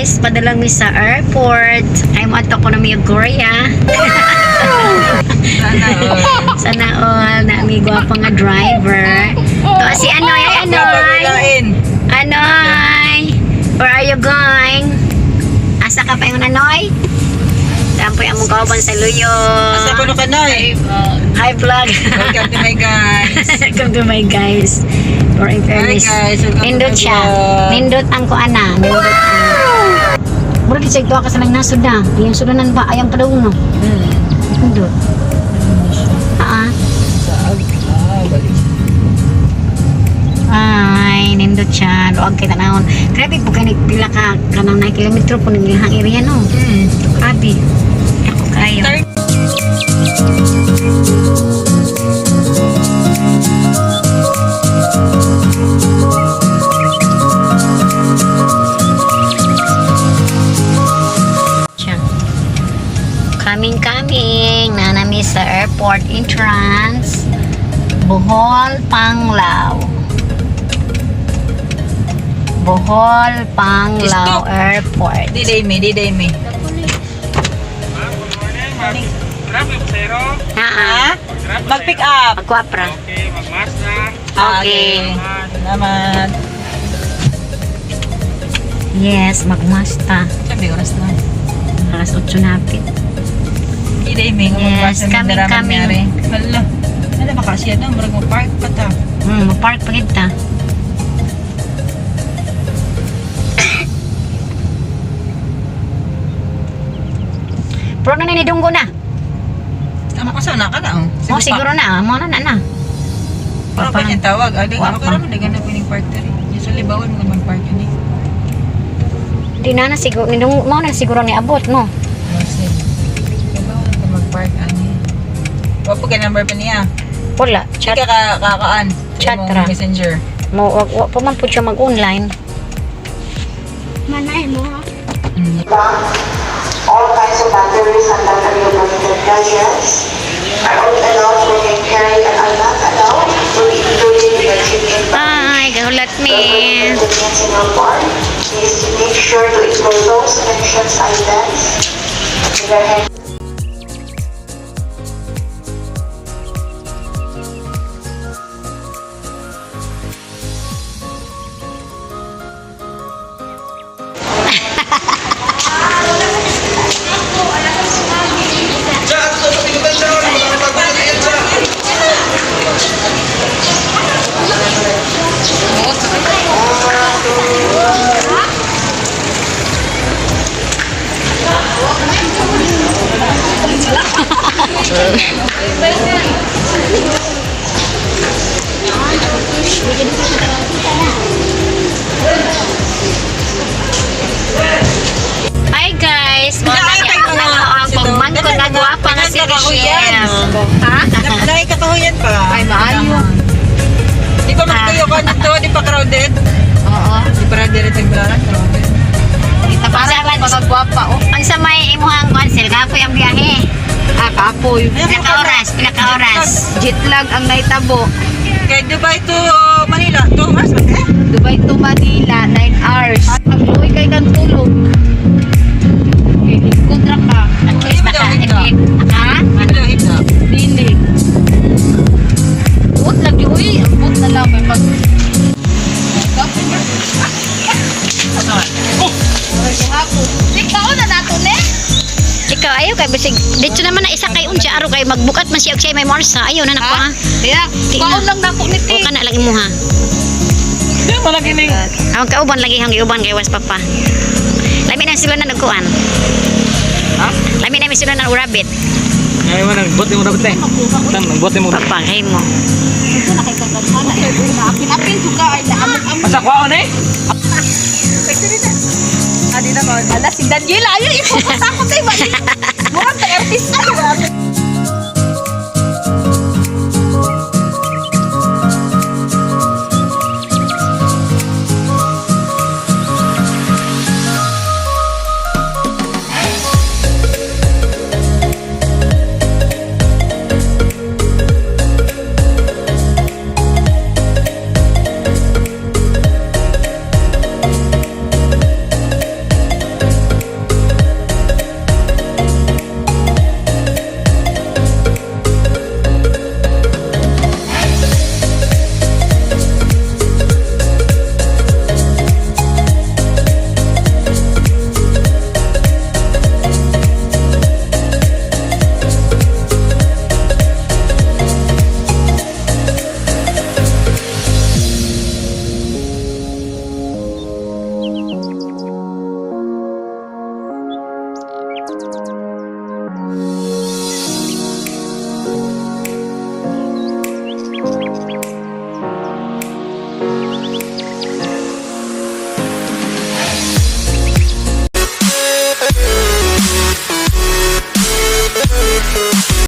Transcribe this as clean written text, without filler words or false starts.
Guys, padulong mi sa airport. Ay mo ato ko na mi Korea. Sana all. Sana all na mi gwapa nga driver. To si Anoy, ay Anoy. Lain. Anoy. Where are you going? Asa ka pa yung Anoy? Tampoy among kauban sa luyo. Asa ko ka na eh. Hi vlog. Welcome to my guys. Welcome to my guys. For in fairness. Hi, guys. Welcome to Nindot my siya. vlog. Nindot ang kuana. Nindot ang. Murag siya ka sa nang nasod na. Yung sudanan ba ayang padung no. Nindot. Ah. Ah, balik. Ay, nindot siya. Luag kay tanawon. Grabe po kay pila ka kanang 9 kilometro po ning ilahang area no. Grabe. Ako kayo. Siya. Coming, coming. Nanami sa airport entrance. Bohol, Panglao. Bohol, Panglao Stop. Airport. Diday me, diday me. Ah, Ha? Mag-pick up. Magkwapra. Okay, mag-mask na. Okay. Salamat. Yes, magmasta. Sabi, oras na. Alas 8 napit. Diday me. Yes, coming, coming. Hala. Hala, baka siya na. Murag mo park pa ta. Mapark pa kita. Pero na ninidunggo na. Tama ko sana ka na. Oh, Oh, siguro na. Mo na na na. Pero pa niyang tawag. Adi, Wa ako pa. raman dagan na pining park diri. Usually bawal mo man park ani. Di na na siguro nidung mo na siguro ni abot no. Kasi bawal ka mag-park ani. Wa pa ka number pa niya. Wala. Di Chat ka kakaan. Chat Imong ra. Messenger. mo wa pa man pud siya mag-online. Manay mo. All kinds of batteries and battery-operated gadgets are only allowed for hand carry and are not allowed to be included in the check-in baggage. Ay, gahulat For mi. convenience in your park, please make sure to include those mentioned items in your hand. Hi guys, mo na Ay, ang ang pagmangko na gwapa nga si Michelle. Ha? Naay kakahuyan pa. Ay, maayo. Di pa magtuyo ka nito, di pa crowded. Oo. Di pa crowded ang bularan, crowded. Kita para Sa- ako pagkagwapa, oh. Ang sa may imuhang konsel, kapoy ang biyahe. Ah, kapoy. Pila ka oras, pila ka oras. Jet lag ang naitabo. Kay Dubai to Manila, 2 hours ba eh? Dubai to Manila, 9 hours. Pagluwi kay kang tulog. Okay, kontra ka. At least Hindi mo daw naka, Ha? Hito, hito. Dili. Buot lagi, uy. Ang buot na lang. May pag... Ikaw na nato, ne? Ikaw ayaw kay bisig. Dito naman na isa kay unsa aro kay magbukat man siya og siya may morsa. Ayaw na nako ha. Kaya, Tingnan. kaon lang nako ni O Ti. ka na lang imuha. Ang kauban lagi hang giuban kay was papa. Lami na sila na nagkuan. Ha? Lami na mi sila na urabit. Ngayon mo, nagbot mo dapat eh. Tam, nagbot mo. Papa kay mo. Ito na kay kagagana. Apil-apil juga ay naamok-amok. Asa kwaon eh? Adi na ba? Ala, si Daniela, ayun, ipupunta ko tayo. Murag ta artista.